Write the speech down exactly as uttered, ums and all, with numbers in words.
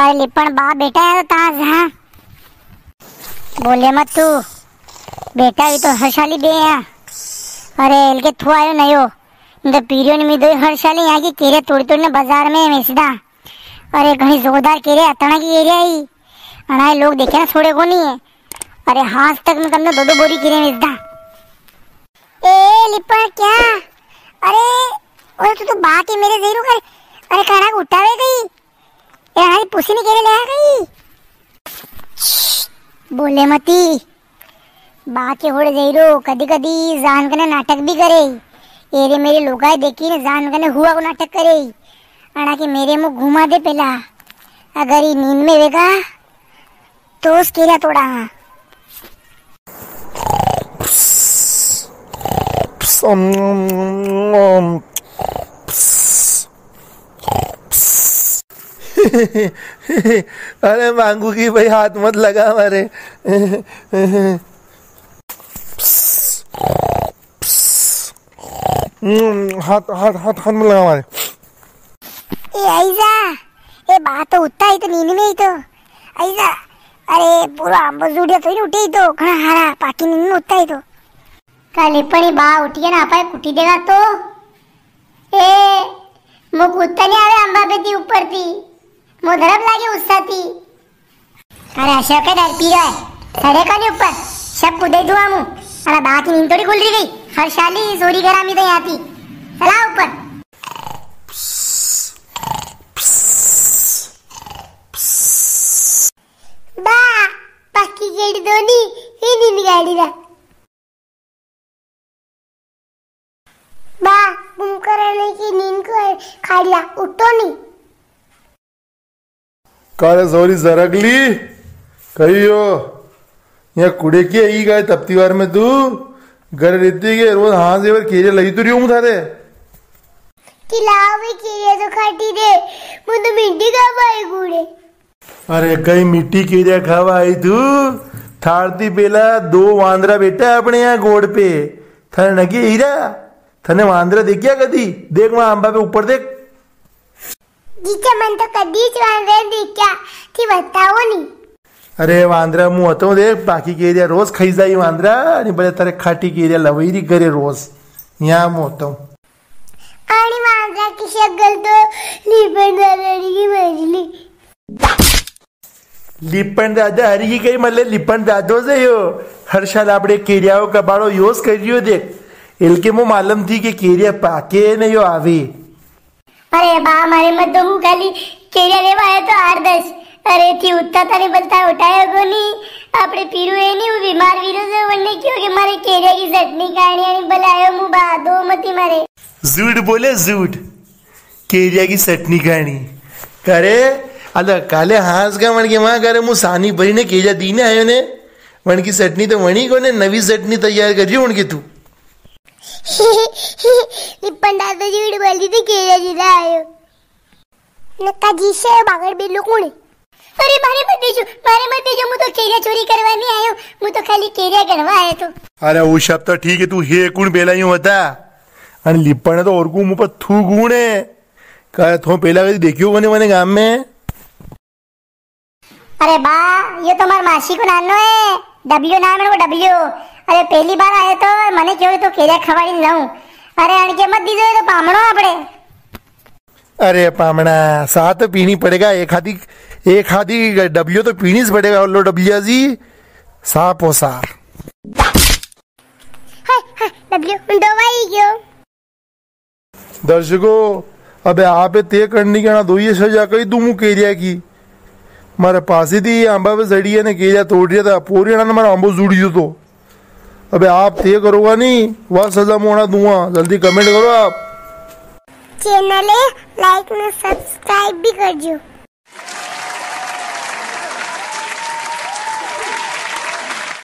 अरे लिपण बा, बेटा है तो ताज, हाँ। बोले मत तू, बेटा, ये तो हर्षाली बे है। अरे, इनके थू आयो नयो। इन तो पीरियो ने मी दो हर्षाली यहाँ की केरे तोड़ी तोड़ी ने बाजार में वेचदा। अरे, घणी जोरदार केरे, अतणा की केरे आई। अणाए लोग देखे ना, छोड़े कोनी है। अरे, हाथ तक में कम तो दो दो बोरी केरे वेचदा। ए, लिपण क्या? अरे, ओए, तू तो बात ही मेरे जैरू कर। अरे, काना को उठावे गई। ए, हारी पुसी नी केरे ले आ गई। श्श्श, बोले मती। बा के होड़ जई रो, कदी कदी जान कने नाटक भी करे। एरे मेरे लोगाए देखी ने जान कने हुआ को नाटक करे। अणा के मेरे मुंह घुमा दे पेला। अगर ई नींद में वेगा, तो उस केरा तोड़ा। अरे मांगू की भाई, हाथ मत लगा मारे। हम्म, हाथ, हाथ, हाथ, हाथ मत लगा मारे। ए आइजा, ए बा तो उत्ता ही तो, नींद में ही तो। आइजा, अरे पूरा आंबो जुड़िया तो ही उठे ही तो, घणा हारा पाकी नींद में उत्ता ही तो। काले पणी बा उठिया ना, आपा कुटी देगा तो। ए, मु कूदता नी आवे आंबा पे थी ऊपर थी। मो धरप लागे उस्सा थी। अरे अशोक है, डर पी रहा है। सड़े का नी ऊपर, सब कुदे दुआ मु। अरे बा की नींद थोड़ी खुल रही गई। हर्षाली सोरी घर आमी तो यहाँ थी। चला ऊपर। बा, पाकी गेट दो नी, ही नींद गाड़ी रा। बा, कुंभकर्ण की नींद को खाड़िया, उठो नी। काले सोरी सरगली, कहियो, या कुड़े की आई गए तपती वार में तू? घर रहती के रोज हाथ जेवर केरे लगी तो रियो मु थारे। खिलाओ भी केरे तो खाटी दे, मु तो मिट्टी का भाई कूड़े। अरे, कई मीठी केरिया खावा आई तू? थारती पेला दो वांदरा बेठा है अपने यहाँ गोड़ पे। थाने नगे हीरा? थाने वांदरा देख्या कदी? देख वां आंबा पे ऊपर देख। जीजा, मन तो कदी ज वांदरा देख्या, थी बताओ नी। अरे वांदरा, मु हतो देख, पाकी केरिया रोज खाई जाई वांदरा, नी बले तारे खाटी केरिया लवई री घरे रोज। यहाँ मु हतो। आणी वांदरा की शक्ल तो लिपण दादा हरी की मजली। लिपण दादा हरी की कई मले, लिपण दादो से यो। हर साल आपणे केरिया को कबाड़ो योज कर रियो देख। एलके मो मालूम थी के केरिया पाके ने यो आवे। अरे बा, मारे मत दो, मु खाली केरिया लेवा आयो तो आठ दस। अरे थी उत्ता तानी बलता उठायो कोनी। आपणे पीरू है नी, वो बीमार वीरो से वन्ने क्यों के मारे केरिया की चटनी खाणी आणी बलायो मु बा, दो मती मारे। झूठ बोले झूठ। केरिया की चटनी खाणी। करे, अल काले हांस का वण के वां करे मु सानी भरी ने केरिया दी ने आयो ने। वण की चटनी तो वणी कोने, नवी चटनी तैयार करी वण के तू। लिपण दादा झूठ बोली थी, केरिया दी ने आयो। नक्का जी से बागड़ बेलो कोने? अरे मारे मत दीजो, मारे मत दीजो, मु तो केरिया चोरी करवा नी आयो, मु तो खाली केरिया गणवा आयो तो। अरे वो सब तो ठीक है, तू हे कुण बेला यूं होता? अन लिपण तो और को मुंह पर थू गुण है। का थो पेला कदी देख्यो कोने मने गाम में? अरे बा, ये तो मार मासी को नानो है, डब्ल्यू नाम है वो, डब्ल्यू। अरे पेली बार आयो तो मने क्यों तो केरिया खवाड़ी लाऊं। अरे अणके मत दीजो, ये तो पामणो आपड़े। अरे पामणा, सा तो पीनी पड़ेगा, एक आधी, एक आधी डब्ल्यू तो पीनी ज पड़ेगा, लो डब्ल्यू जी, सा पोसा। हाय, हाय, डब्ल्यू, दवाई क्यों? दर्शकों, अबे आपे ते करनी के ना दो ये सजा कही दूं मु केरिया की। मारे पासे थी ये आंबा पे सड़ी है ने केरिया तोड़ रिया था, पोरिया ने मारा आंबो जुड़ गयो तो। अबे आप ते करोगा नी, वा सजा मोना दूंगा। जल्दी comment करो आप। Channel है, like ने subscribe भी कर जो।